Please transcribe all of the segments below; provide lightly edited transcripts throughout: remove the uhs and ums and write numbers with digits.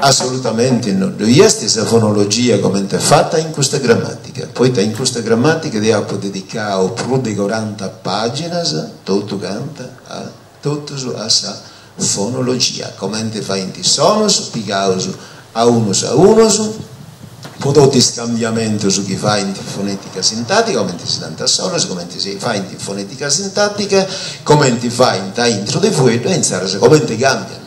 Assolutamente no ddoi est sa fonologia comente est fata in custa grammatica, poita in custa grammatica deu apu dedicau prus de coranta paginas totu canta a totus a sa fonologia, comente faint is sonos pigaus a unus a unus, po totu is cambiamentus chi faint in fonetica sintatica, comenti si nant sonos, comenti si faint in fonetica sintatica, comenti faint a intro de fueddu e insaras comenti cambiant,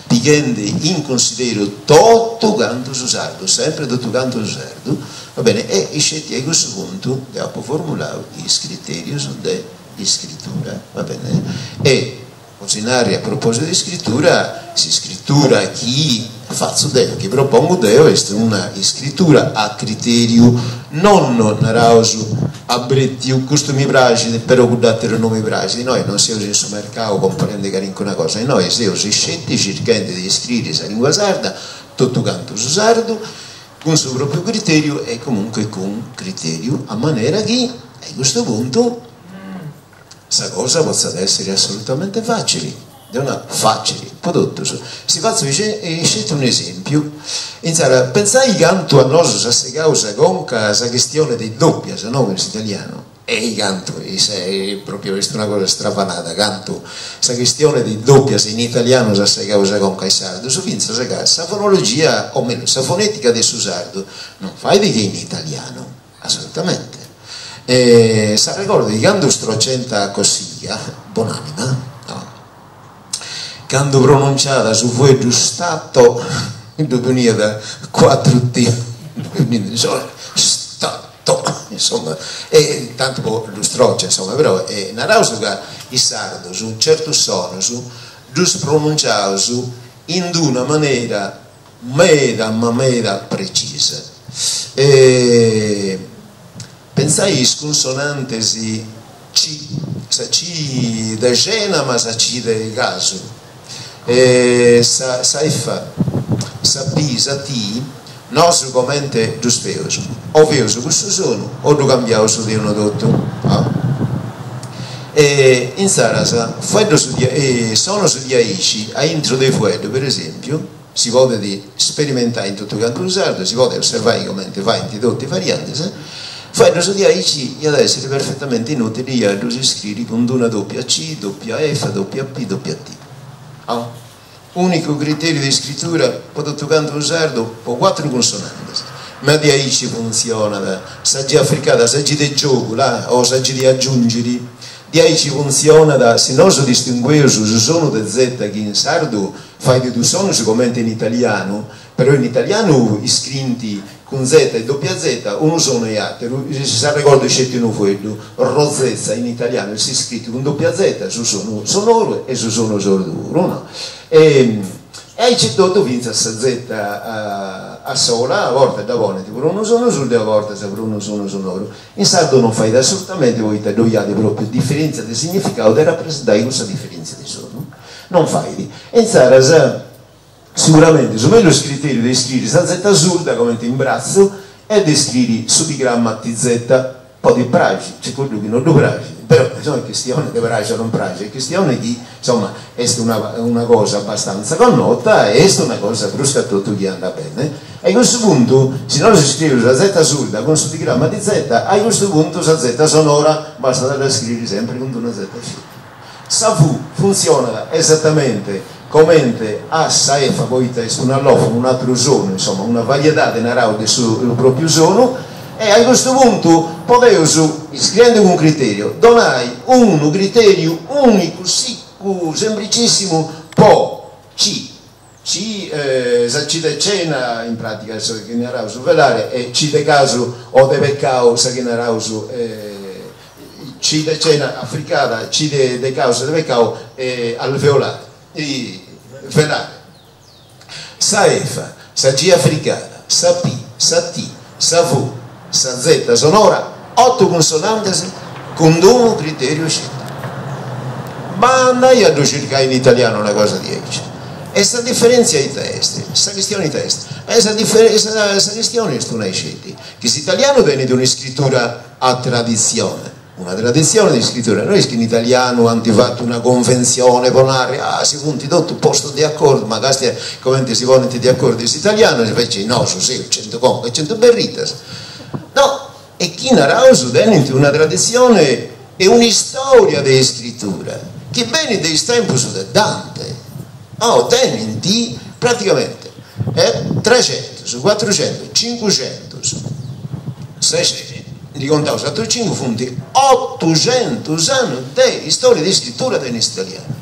pighendi in cunsideru totu cantu su sardu, sempri totu cantu su sardu, va bene, e isceti a cussu puntu deu apu formulau is criterius de iscritura, va bene, e Po si narri a propositu de iscritura, s'iscritura chi fatzu deo, chi propongu deo est una iscritura a criteriu, non naraus a bretiu, custu mi praxit però cudd'ateru non mi praxit, innoi non seus in su mercau comporendi calincuna cosa, innoi seus isceti circhendi de iscriri sa lingua sarda, totu cantu su sardu, cun su propriu criteriu e comunque cun criteriu, a manera chi a custu puntu Sa cosa potzat èssiri assolutamente fàcili, deu nau fàcili po totus. Si fatzu isceti un'esèmpiu, intzara, pentzai cantu a nosu s'at segau sa conca sa chistione de is dòpias, no, in s'italianu, ei cantu, pròpriu est una cosa stravanada, cantu sa chistione de is dòpias in italianu s'at segau sa conca a is sardus, fintzas ca sa fonologia, o mellus sa fonètica de su sardu non fait che in italianu. Assolutamente. E s'arregordu chi candu strocenta a Cossiga, bonanima, no, candu pronunciat su fueddu stato, ddu poniat cuatru T, stato, insoma, e tantu po ddu strocia, insoma, però naraus ca is sardus certus sonus ddus pronunciaus in d'una manera Meda ma meda precisa. E pentzai is cunsonantes C, sa C de cena ma sa C de casu, e sa sa F, sa P, sa T, nosu comente ddus feus, o feus cussu sonu o ddu cambiaus de unu totu. E insaras fueddus sonus diaici aintru de fueddu, per esempiu, Si podet sperimentai in totu cantu su sardu, si podet osservai comente faint totu is variantes, fueddus diaici iat a essiri perfetamenti inutili a ddus iscriri cun d'una doppia C, doppia F, doppia P, doppia T. Oh. Unicu criteriu de iscritura po totu cantu su sardu po cuatru cunsonantes. Ma diaici funtzionat sa G africada, sa G de giogu, là, o sa G de agiungiri. Diaici funtzionat si nosu distingueus su sonu de Z chi in sardu Fait dus sonus comente in italianu, però in italianu iscrint cun zeta e doppia zeta unu sonu e àteru, s'arregordu isceti unu fueddu, rozezza in italianu est iscritu cun doppia zeta su sonu sonoru e su sonu sordu puru, no? E aici etotu fintzas sa zeta a sola a bortas dda ponint pro unu sonu surdu e a bortas pro unu sonu sonoru. In sardu non fait assolutamente poita ddoi at pròpriu diferèntzia de significau de rapresentai cussa diferèntzia de sonu. Non fait. E insaras, siguramenti, su mellus criteriu de iscriri sa zeta surda, comente in bratzu, est de iscriri su digramma TZ. Podit praxi, nc'est cuddu chi no ddu praxit, però no est chistioni de praxi o non praxi, est chistioni chi, insoma, est una una cosa abbastanza connota e est una cosa prus che a totu chi andat bene. A custu puntu, si nosu iscrieus sa zeta surda cun su digramma TZ, a custu puntu sa zeta sonora bastat a dda iscriri sempri cun d'una zeta sceti. Sa V funtzionat esatamente comente a sa F poita est un'allòfonu, un'àteru sonu, insoma, una variedade, naraus, de su pròpiu sonu, e a custu puntu podeus, iscriendi cun critèriu, donai unu critèriu ùnicu, sicu, semplicissimu po C, C, sa C de cena, in pràtica, sa chi naraus velare, e C de casu o de pecau, sa chi naraus C de cena africada, C de casu e de pecau alveolare, velare. Sa F, sa G africada, sa P, sa T, sa V, sa Z sonora, otu cunsonantes cun d'unu criteriu sceti. Ma andai a ddu circai in italianu una cosa diaici. E sa diferentzia ita est? Sa chistioni ita est? Eh sa sa chistioni est una sceti, chi s'italianu tenit un'iscritura a traditzione. Una traditzione de iscritura, no est chi in italianu ant fatu una conventzione po narri, ah si funt totu postus de acordu, ma castia comenti si ponint de acordu is italianus, inveci nosu seus centu concas e centu berritas. No, e chi naraus tenint una traditzione e un'istoria de iscritura chi benit de is tempus de Dante, oh tenint praticamente trexentus, cuatruxentus, cincuxentus, sexentus, ndi contaus atrus cincu funt otuxentus annus de istoria de iscritura de s'italianu.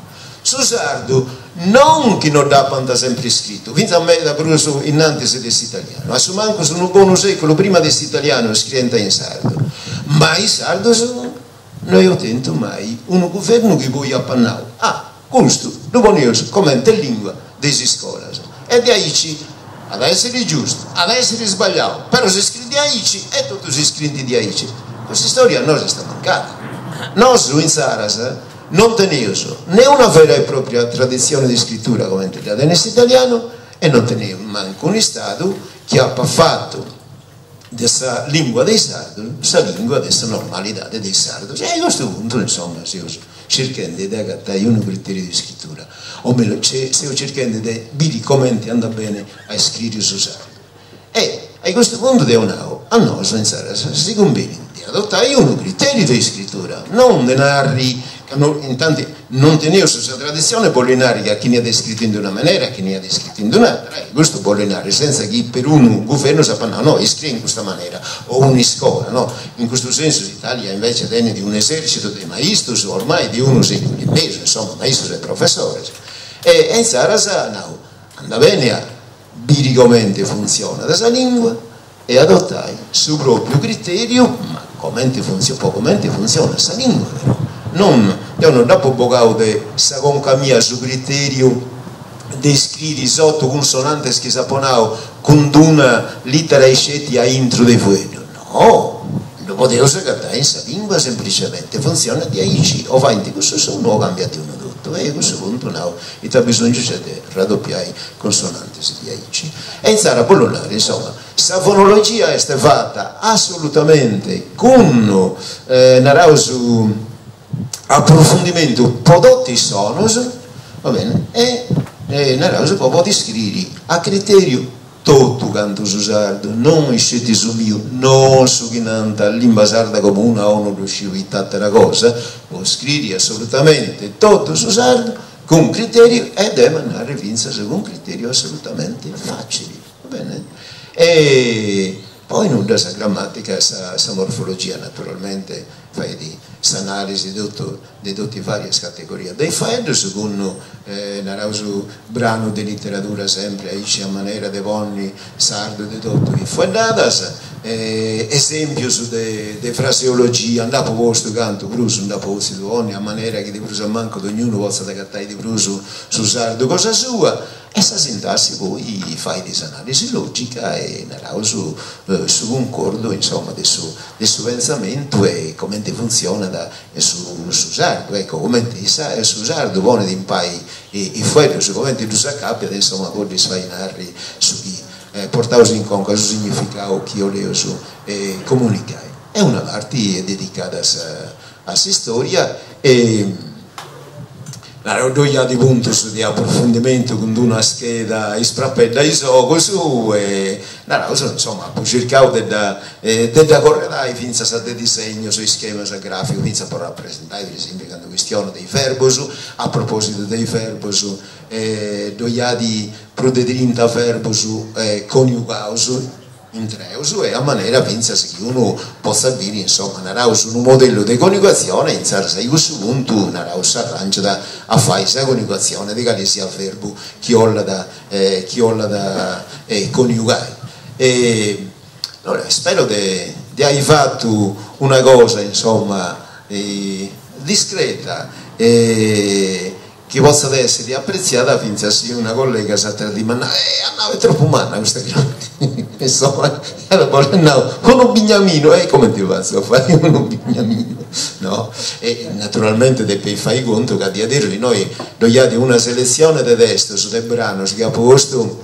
Su sardu non chi no dd'apant sempri iscritu, fintzas meda prus innantis de s'italianu, a su mancus unu bonu seculu prima de s'italianu iscrient in sardu, ma is sardus no eus tentu mai unu guvernu chi poi apat nau, ah, custu ddu poneus comente lingua de is iscolas e de aici at a essiri giustu, at a essiri sbagliau, però si scriit de aici e totus iscrint de aici. Custa istoria a nosu est mancada. Nosu insaras non teneus ne una vera e propria traditzione de iscritura comente dda tenet s'italianu e non teneus mancu un'istadu chi apat fatu de sa lingua de is sardus sa lingua de sa normalidade de is sardus e a custu puntu insoma seus circhendi de agatai unu criteriu de iscritura o mellus seus circhendi de biri comenti andat bene a iscriri su sardu e a custu puntu deu nau a nosu insaras si cumbenit de adotai unu criteriu de iscritura non de narri ca no intanti non teneus sa traditzione bollit narri ca chini at iscritu in una manera chini at iscritu in un'atera e custu bollit narri senza chi perunu guvernu s'apat nau no iscrie in custa manera o un'iscola no in custu sensu s'Italia invece tenit un'esercitu de maistus ormai de unu seculu e mesu insoma maistus e professores e insaras nau andat beni a biri comente funtzionat sa lingua e adotai su propriu criteriu, ma comente funtzionat, po comente funtzionat sa lingua però, non, deu non dd'apo bogau de sa conca mia su criteriu de iscriri is otu cunsonantes chi s'apo nau cun d'una litera isceti a intru de fueddu, no, ddu podeus agatai in sa lingua semplicemente, funtzionat diaici, o faint cussu sonu o cambiat de unu totu, e a cussu puntu nau ita bisongiu nc'est de radopiai consonantes diaici. E insaras bollu nai, insoma, sa fonologia est fata assolutamente cun, naraus, aprofundimentu po totu is sonos, va bene, e naraus po podi scriri a criteriu totu cantu su sardu, non isceti su miu, non su chi nant limba sarda comuna o no ddu sciu ita atera cosa, po scriri assolutamente totu su sardu cun criteriu e deu a narri fintzas cun criteriu assolutamente facili, va bene? E poi nudda sa grammatica e sa morfologia naturalmente fait s'analisi totu de totu is varias categorias de is faeddus cun, naraus, branu de literadura sempri aici a manera de ponni sardu de totu is fueddadas, esempius de fraseologia, nd'apu postu cantu prus nd'apu potzidu ponni a manera chi de prus a mancu dognunu potzat agatai de prus su sardu cosa sua E sa sintassi poi fait s'analisi logica e naraus su cuncordu insoma de su de su pentzamentu e comente funtzionat su su sardu, ecco, comente su sardu ponet impai is fueddus, comente ddus acapiat insoma po ddis fai narri su chi portaus in conca, su significau chi 'oleus comunicai. E una parti est dedicada a s'istoria e Naru ddoi at puntus de aprofundimentu cun d'una scheda isprapedda is ogus e naraus insoma apu circau de dda de dda corredai fintzas de disegnus e ischemas graficus fintzas po rapresentai per esempiu candu chistionu de is verbus a propositu de is verbus ddoi at prus de trinta verbus coniugaus Intreus e a manera fintzas chi unu potzat biri, insoma, naraus unu modellu de coniugatzione, insaras a cussu puntu, naraus, s'arrangiat a fai sa coniugatzione de cali siat verbu chi 'ollat chi 'ollat coniugai. E allora spero de de ai fatu una cosa, insoma, discreta e Chi potzat èssiri apretziada fintzas si una collega s'àtera dì m'at nau, eh, at nau, est tropu manna custa grammatica, insoma, iat bolli nau unu bignaminu, e comenti fatzu a fai unu bignaminu, no? E naturalmente depeis fai contu ca diaderus innoi ddoi at una seletzione de testus, de branos chi apu postu.